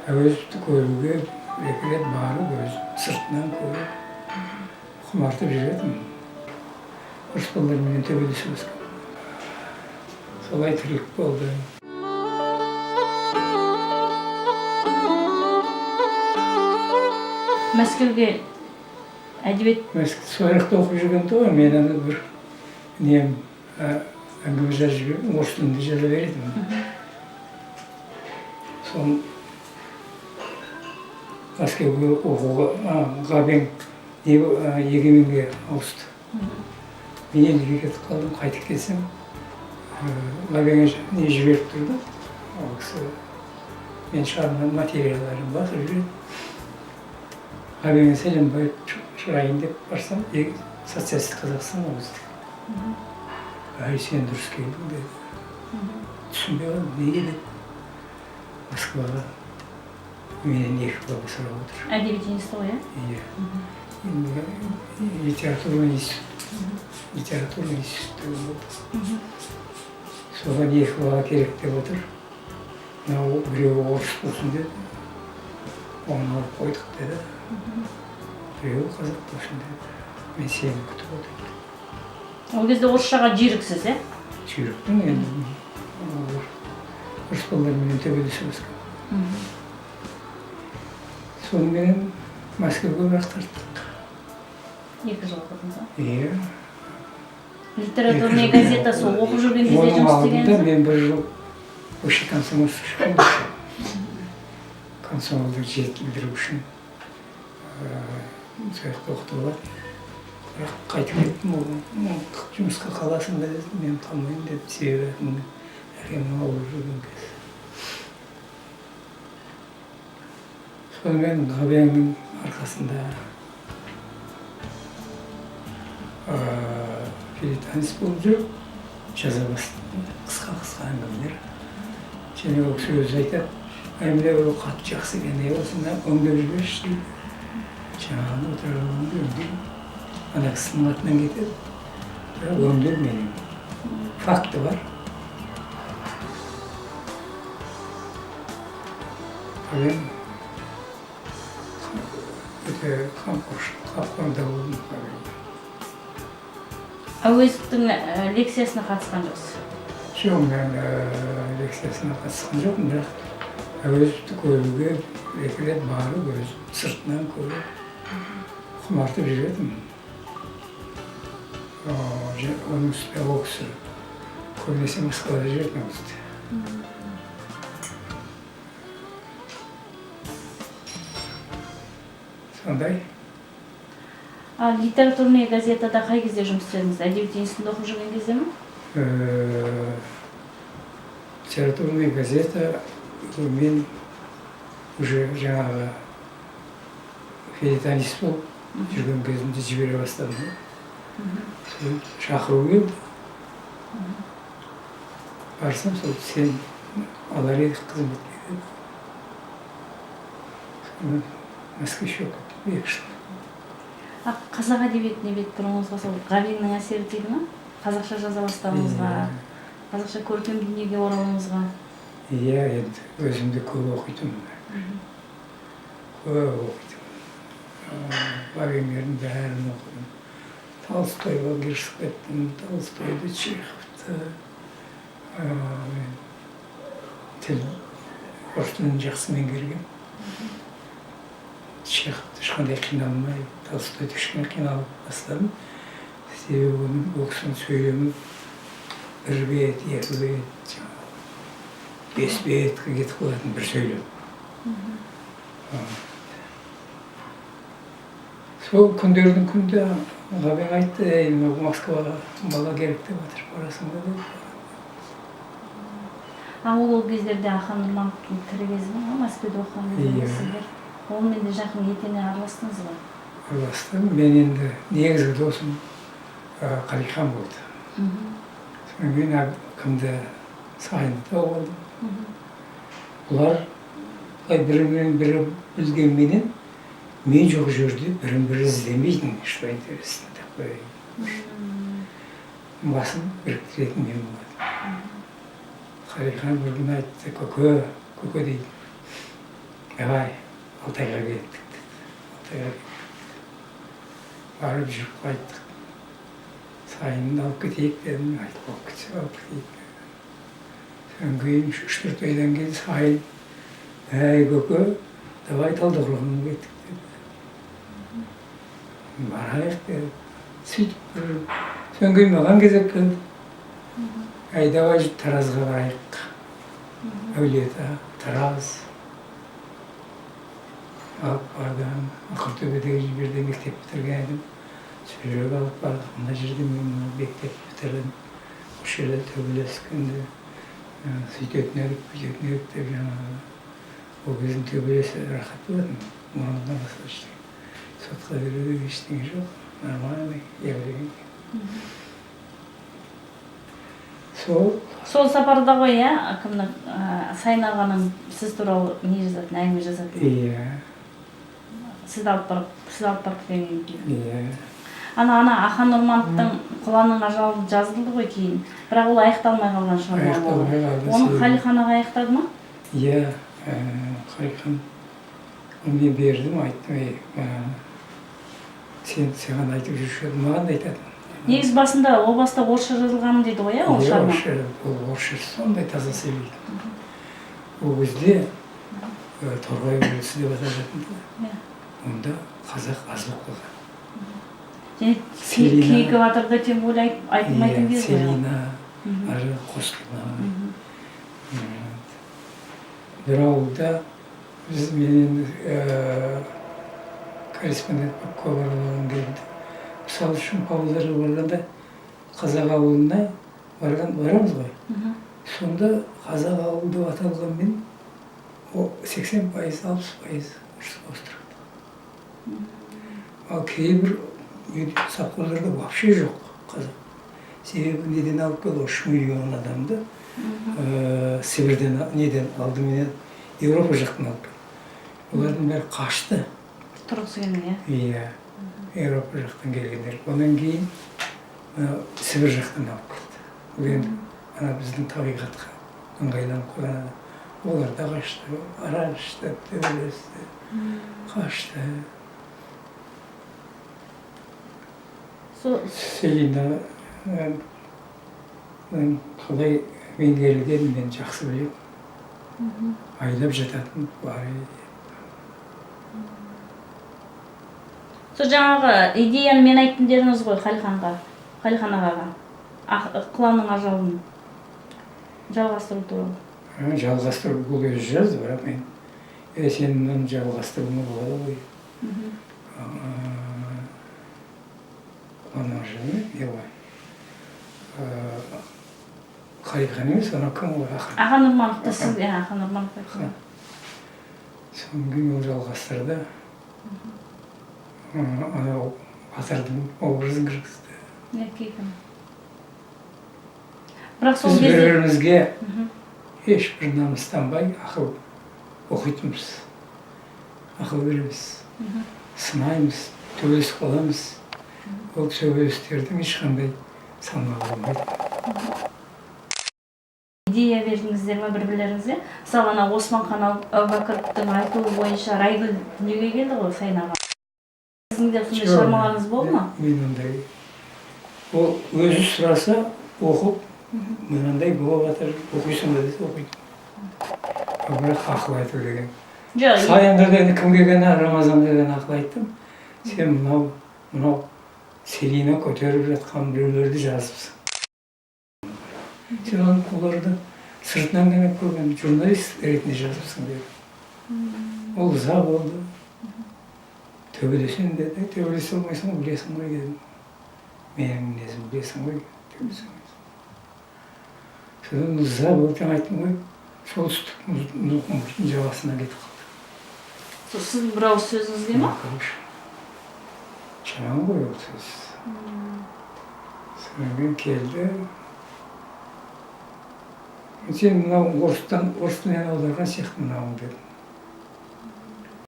Әуезовті көруге екі рет барып, өзім сыртынан көріп, құмартып жүретінмін. Орыс балаларменен төбелесіп өскен. Солай тірлік болды. Мәскеуге әдебиет Сол жақта оқып жүргенде ғой, мен ана бір нем әңгіме жазып жібердім, орыс тілінде жаза беретінмін. Соны Мәскеуге оқуға Ғабең Егеменге ауысты. Мен елге кетіп қалдым, қайтып келсем, Ғабеңе не жіберіп тұрды. Ол кісі мен шығарған материалдарын басып жіберді. Ғабеңе сәлем беріп шығайын деп барсам, Социалистік Қазақстан ол біздікі. Әй, сен дұрыс келдің деді. Түсінбей қалдым, неге деп. Москваға менен екі бала сұрап отыр. Әдебиет институты ғой, иә? Иә. Енді литературный институт. Литературный институт деген болды. Соған екі бала керек деп отыр. Мынау біреуі орыс болсын деді. Оны алып қойдық деді. Біреуі қазақ болсын деді. Мен сені күтіп отырмын. Ол кезде орысшаға жүйріксіз, иә? Жүйрікпін енді. Орыс балаларменен төбелесіп өскен. Соныменен Мәскеуге бірақ тарттық. 2 жыл оқыдыңыз ба? Иә. Литературный газета сол оқып жүрген кезде Оның жұмыс алдында істегенсіз? мен бір жыл вообще комсомольский школда комсомолды жетілдіру үшін сол жақта оқытып алатын. Бірақ қайтып кеттім, ол жұмысқа қаласың ба дедім, мен қалмаймын дедім, себебі әкемнің ауырып жүрген кезі. Сонымен Ғабеңнің арқасында фельетонист болып жүріп жаза бастадым, қысқа-қысқа әңгімелер. Және ол кісі өзі айтады, әй, міне ол қатты жақсы екен, не болсын, өңдеп жіберші дейді. Жаңағыны отыра қалғанда өңдеймін. Ана кісінің атынан кетеді, бірақ өңдеу менің. Факті бар. Ғабең өте қамқорда болдым Ғабең. Әуезовтің лекциясына қатысқан жоқсыз? Жоқ, мен лекциясына қатысқан жоқпын, бірақ Әуезовті көруге екі рет барып, өзім сыртынан көріп, құмартып жүретінмін. Оның үстіне ол кісі көбінесе Москвада жүретін ол кісі. Сондай. А литературный газетада қай кезде жұмыс істедіңіз? Әдебиет институтында оқып жүрген кезде ме? Литературный газета мен уже жаңағы фельетонист болып жүрген кезімде жібере бастадым ғой. Сол шақыру келді. Барсам, сол сен алар едік қызметке деді. Сонымен Москве кеттім 2 жыл. А қазақ әдебиетіне бет бұрыңызға сол Ғабеңнің әсері тиді ма? Қазақша жаза бастауыңызға, қазақша көркем дүниеге оралуыңызға? Иә, енді өзім де көп оқитынмын. Көп оқитынмын. Ғабеңдердің бәрін оқыдым. Толстойға кірісіп кеттім, Толстойды, Чеховты. Мен тіл, орыс тілін жақсы меңгергенмін. Чеховты ешқандай қиналмай, Толстойды кішкене қиналып бастадым. Себебі оның ол кісінің сөйлемі бір бет, екі бет, жаңағы 5 бетке кетіп қалатын бір сөйлем. Сол күндердің күнде Ғабең айтты, ей, мынау Москваға бала керек деп жатыр, барасың ба деді. А ол кездерде Ахан Нұрмановтың тірі кезі ме, Мәскеуде оқыған кездерде сіздер онымен де жақын етене араластыңыз ба? Араластым. Мен енді негізгі досым Қалихан болды. Содан кейін кімді Сағынды тауып алдым. Бұлар былай бірімен бірі білгенменен мен жоқ жерде бірін бірі іздемейтін, что интересно такое. Басын біріктіретін мен болатынмын. Қалихан бір күні айтты, көке, көке дейді. Давай, Алтайға кеттік деді. Алтайға кеттік. Барып жүріп қайттық. Сайынды алып кетейік дедім. Айтып, алып кетсе, алып кетейік деді. Содан кейін 3-4 айдан кейін Сайын: «Әй, көке, давай Талдықорғанға кеттік», — деді. Барайық деді. Сөйтіп бір содан кейін маған кезек келді. Әй, давай Таразға барайық. Әулиеата, Тараз. Алып бардым. Ақыртөбедегі жерде мектеп бітірген едім. Сол жерге алып бардық. Мына жерде мен мына мектеп бітірдім. Осы жерде төбелескенде сөйтетін едік, бүйтетін едік деп жаңағы. Ол кездің төбелесі рахат болатын. Мұрыннан басқа ештеңе. Сотқа беруде ештеңе жоқ. Нормальный явление. Сол. Сол сапарда ғой, иә, кімнің, Сайын ағаның сіз туралы не жазатын, әңгіме жазатын. Иә. Сізді алып барып келгеннен кейін. Иә. Ана Ахан Нұрмановтың «Құланның ажалы» жазылды ғой кейін, бірақ ол аяқталмай қалған шығарма болды. Аяқталмай қалды. Оны Қалихан аға аяқтады ма? Иә, Қалихан, мен бердім, айттым: «Ей, сен, саған айтып жүруші едім», маған да айтатын. Негізі басында, о баста орысша жазылған дейді ғой, иә, ол Иә, шығарма? Орысша, ол орысша сондай таза сөйлейтін. Ол кезде Торғай облысы деп аталатын. Онда қазақ аз болып қалған. Және Целина. Кейкі батырды тем более айтылмайтын Иә, кез ғой ол. Целина, ары қосылған. Бір ауылда біз менен корреспондент болып көп аралаған келді. Мысалы үшін, Павлодарға барғанда, қазақ ауылына барған, барамыз ғой. Сонда қазақ ауылы деп аталғанмен, о 80%, 60% орыс ауыстырады. Ал кейбір совхоздарда вообще жоқ қазақ. Себебі неден алып келді 3 миллион адамды? Сібірден, неден, алдыменен Еуропа жақтан алып келді. Олардың бәрі қашты. Тұрғысы келмей, иә. Иә, Еуропа жақтан келгендер. Одан кейін мына Сібір жақтан алып келді. Ол енді ана біздің табиғатқа ыңғайланып қойған адам. Олар да қашты, арақ ішті, төбелесті, қашты. Сол. Целина қалай меңгерілгенін мен жақсы білемін. Айдап жататын бар еді. Сол жаңағы идеяны мен айттым дедіңіз ғой Қалиханға, Қалихан ағаға, «Құланның ажалын» жалғастыру туралы. Жалғастыру, ол өзі жазды, бірақ мен: «Е, сен мынаны жалғастыруыңа болады ғой». Құланның ажалы не ғой? Қалихан емес, анау кім ғой, Ахан. Ахан Нұрмановты сіз, иә, Ахан Нұрманов айтты. Содан кейін ол жалғастырды. Анау батырдың образын кіргізді. Иә, Кейкіні. Бірақ сол Біз бір кезде бірімізге ешбір намыстанбай ақыл оқитынбыз, ақыл береміз, сынаймыз, төбелесіп қаламыз. Ол төбелестердің ешқандай салмағы болмайды. Идея бердіңіздер ма бір бірлеріңізге? Мысалы, ана Османхан Әубәкіровтің айтуы бойынша Райгүл дүниеге келді ғой, Сайын аға. Сіздің де сондай Жоқ, шығармаларыңыз болды ма? Мен ондай, ол өзі сұраса, оқып, мынандай болып жатыр, оқисың ба десе, оқиды. Ал бірақ ақыл айту деген Жоқ. Сайынға енді кімге ғана, Рамазанға ғана ақыл айттым: «Сен мынау Целина көтеріп жатқан біреулерді жазыпсың. Сен оны, оларды сыртынан ғана көрген журналист ретінде жазыпсың», — дедім. Ол ыза болды. «Төбелесемін», — деді. «Төбелесе алмайсың ғой, білесің ғой», — дедім. «Менің мінезімді білесің ғой, төбелесе алмайсың». Содан ыза болды, жаңа айттым ғой, солтүстік мұхиттың жағасына кетіп қалды. Сол сіздің бір ауыз сөзіңізге ма? Жаман ғой ол сөз. Содан кейін келді: «Сен мынау орыстан, орыс тілінен аударған сияқты мынауың», — дедім.